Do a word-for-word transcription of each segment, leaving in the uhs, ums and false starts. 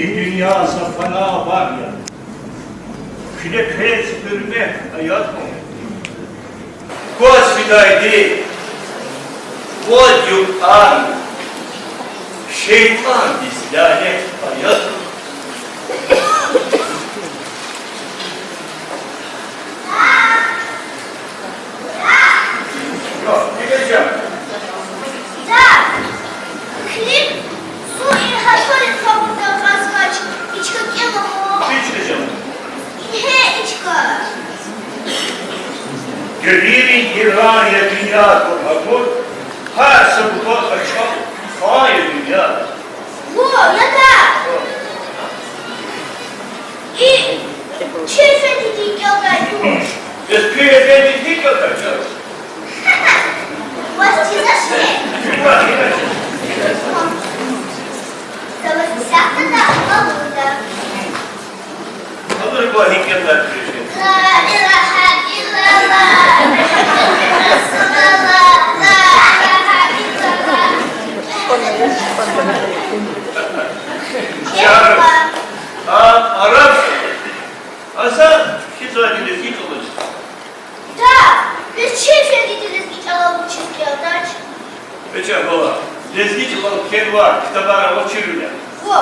Дуьнья са фана вар я. Куьне квез гьуьрмет аятмир. Кваз фидайди вад юкьван шейтӀандиз лянет аятмир. Гуьлуьрин гьиран я дуьнья гур-гьабур, гьар са бубад ачух хъсан я дуьнья. Во, ятар! И чи эфендидин кӀелдай туш. Бес куь эфендидин кӀелдай туш? Ваз чизвачни? Ваз чизвачни? За ваз исятда кӀелда. Абур квахьин кӀелдай туш. لا إله إلا الله محمد رسول الله، لا إله إلا الله. Чан, а, араб, а за хьизвайди лезги чӀалал чиз. Да, бес чи эфендиди лезги чӀалал вучиз кӀелдач? Вичи бала, лезги чӀалал кхьенвай ктабар авачирвиляй? Во.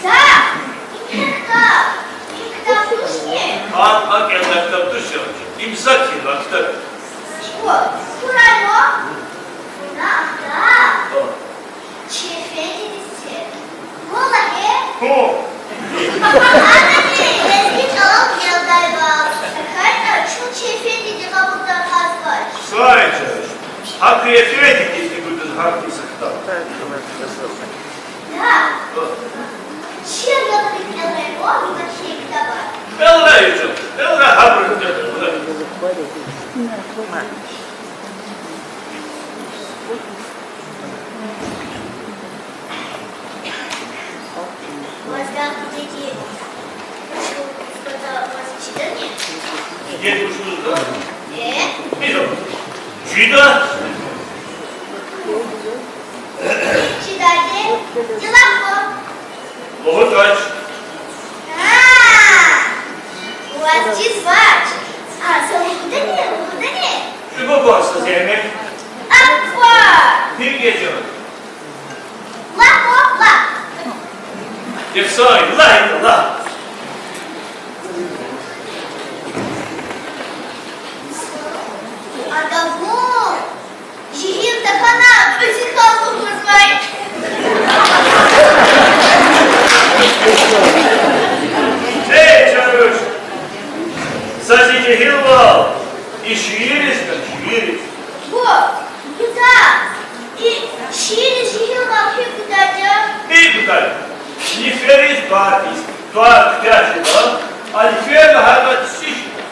За, им ктаб, им ктаб тушни? А, а кӀелдай ктаб туш я, им за кхьенвай ктаб я. Во, хьурай вун. Вуна ктаб. О. Чи эфендидиз це. Вун лагье? Ху. Адани лезги чӀалал кӀелдайвал, тахьайтӀа чун чи эфендиди кьабулдай кьазвач. Сай чаз. ГьакӀ эфендидизни гудаз гьакӀни са ктаб. Да. О. Чи аялри кӀелрай вун вине чи ктабар? КӀелрай чаз, кӀелрай, гьабуру кӀелрай. Ваз дагъдиди, ваз чидани? Дидед вуч лугьуда? Э? Чида. Чидади? Чилак ма. Лугьудач. А, ваз чизвач. А, са лугьудани, лугьудани? Жугьу кван са зегьмет. Аква. Гьикӏ я чан? Лагь, лагь. Ихсай, лагь, лагь. Адаву. Жегьил тахьана кьуьзуь хьана лугьузвай. Эй, чан руш, за зи жегьилвал и шиириз гана, шиириз. Во, гуда, и шиириз жегьилвал гьикӏ гудайди я? Гьикӏ гудайди я? Лифериз бадиз, твар куьтягь жеда, а лифер лагьана цици жеда.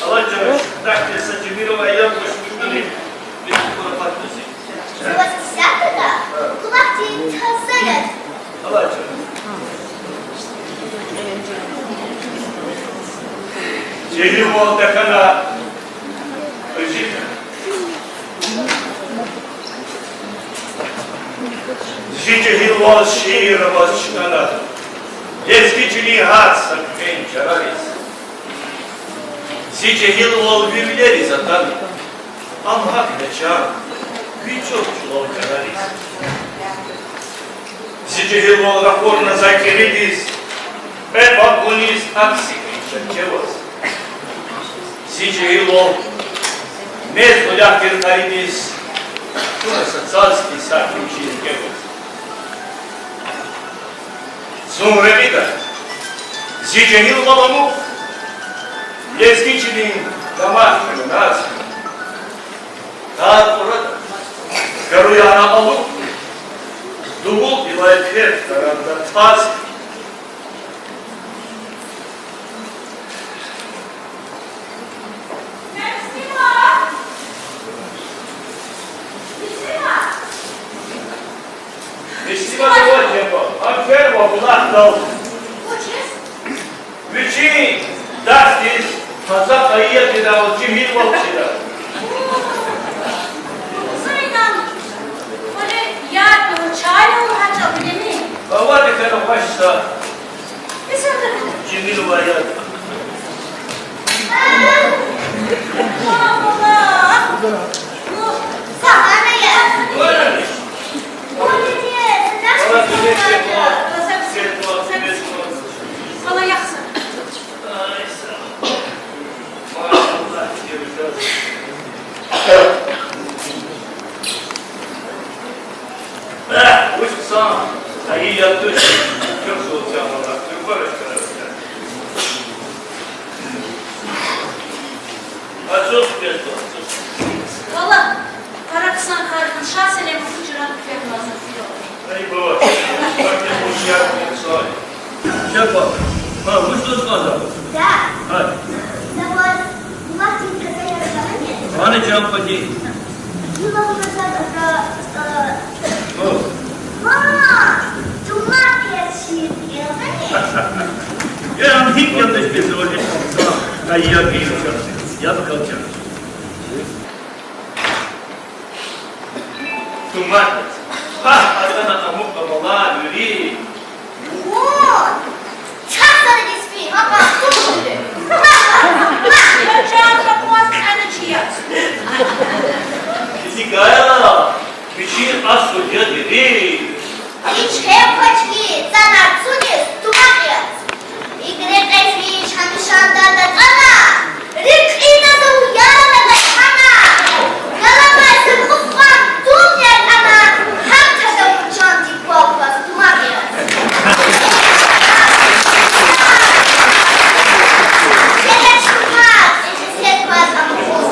Алай чан, дахъ са жемир авай, я баш муьжуьд, бес курапат лузи. Ваз исятда кулахди таза яз. Алай чан. Жегьилвал тахьана, зи жегьилвал шиир аваз чкӏана, лезги чилин гьар са куьгьен чарариз. Зи жегьилвал ви вилериз атана, ам гьакӏ я чан, ви чӏур чӏулав чарариз. Зи жегьилвал ракъурна за кӏиридиз, пӏепӏ акуниз акси хьиз чепчеваз. Зи жегьилвал мез гъуьлягъ тир къаридиз, туна са цаз хьиз сахьи чиз кеваз. Зун рекьида, зи жегьилвал амукь, лезги чилин дамах хьана наз. Тар кьурада, гару яна алукь, дувулдилай пер тарарда таз. Мислиман аваз жеба, ам ферма булахдал. Вичин дастиз таза къайи ятирал жегьилвал чида. Зун инанмишна. Кьве ярд чай авур гьа чӏал. Ваш са. Жемилова Аят. Э, вуч хъсан, хайи я туш, чухсагъул я, валлагь, турпараш карарса. Ацукь, пес, ацукь. Валлагь, пара хъсан кар хьана, Шагь-Селим вуч рахъ фермаза фида. Ай, баба, бакъ я, вуч я, вуч я. Шапа. Ма, вуч лугьуз кӀанда? Да. Гьа. Завод. Бумажный контейнер. Ана чан пади. Юла назад, э, О. Ма, тумар персидки, гьани? Я, ам гьикӀ ятӀа чпиз вали. Ай, я бил чан. Я бакал чан. Тумар. Ха, атана амукь амала, вири. О, чахъ сададиз фин, гьакӀа туш жеди. Чан хапмаз кьена чи яц. Изи гайила, вичин асул я дери. Ичхел квачки, цана цуниз тумар яц. Икьрин кьезвич гьамиша дада тӀана, рикӀина за уяна дачана, галамай за кьуф кьван дум ятӀана, гьам тада вун чандик квахьаз тумар яз. Жедач тумар, эхесет кваз амукьуз.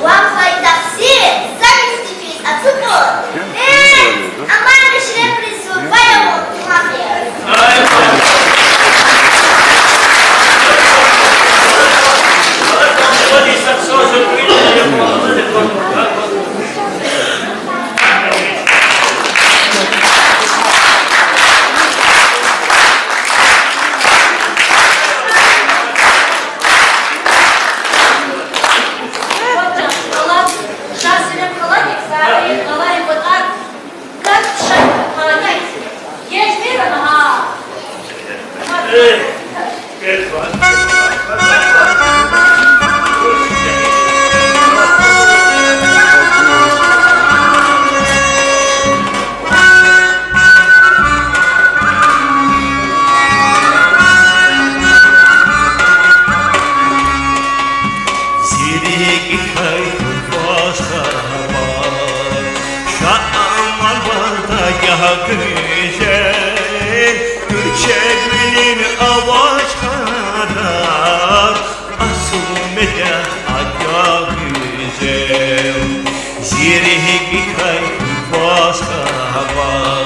Ван хьайи тахсир, за мисдифиз ацукьуз. Э, амай мишребриз зурба я вун тумар яз. Зи рикӀикай куь пашкъа авай, ша аман ваз дагагь гуьзел, куь чӀегвилин авач кьадар, асул медя агагь гуьзел. Зи рикӀикай куь пашкъа авай.